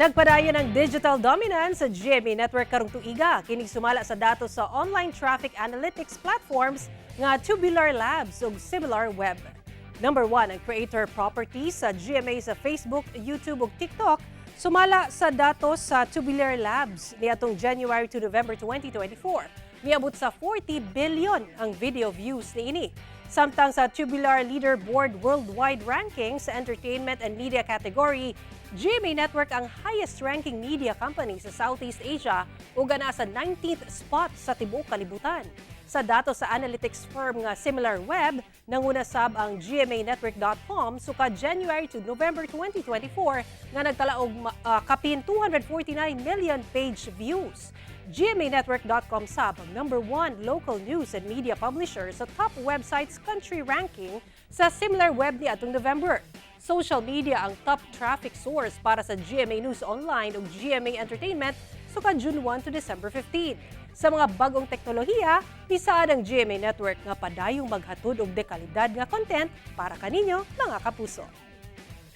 Nagpadayon ang digital dominance sa GMA Network karong tuiga, kini sumala sa datos sa online traffic analytics platforms nga Tubular Labs ug SimilarWeb. Number 1 ang creator properties sa GMA sa Facebook, YouTube ug TikTok sumala sa datos sa Tubular Labs niadtong January to November 2024. Miabot sa 40 billion ang video views niini. Samtang sa Tubular Leaderboard Worldwide Ranking sa Entertainment and Media category, GMA Network ang highest ranking media company sa Southeast Asia ug nasa 19th spot sa tibuok kalibutan. Sa datos sa analytics firm nga SimilarWeb, nanguna sab ang GMANetwork.com suka January to November 2024 nga nagtala og kapin 249 million page views. GMANetwork.com sab ang number one local news and media publisher sa top websites country ranking sa SimilarWeb niadtong November. Social media ang top traffic source para sa GMA News Online ug GMA Entertainment suka June 1 to December 15. Sa mga bagong teknolohiya, bisaad ang GMA Network nga padayong maghatod og dekalidad nga content para kaninyo, mga kapuso.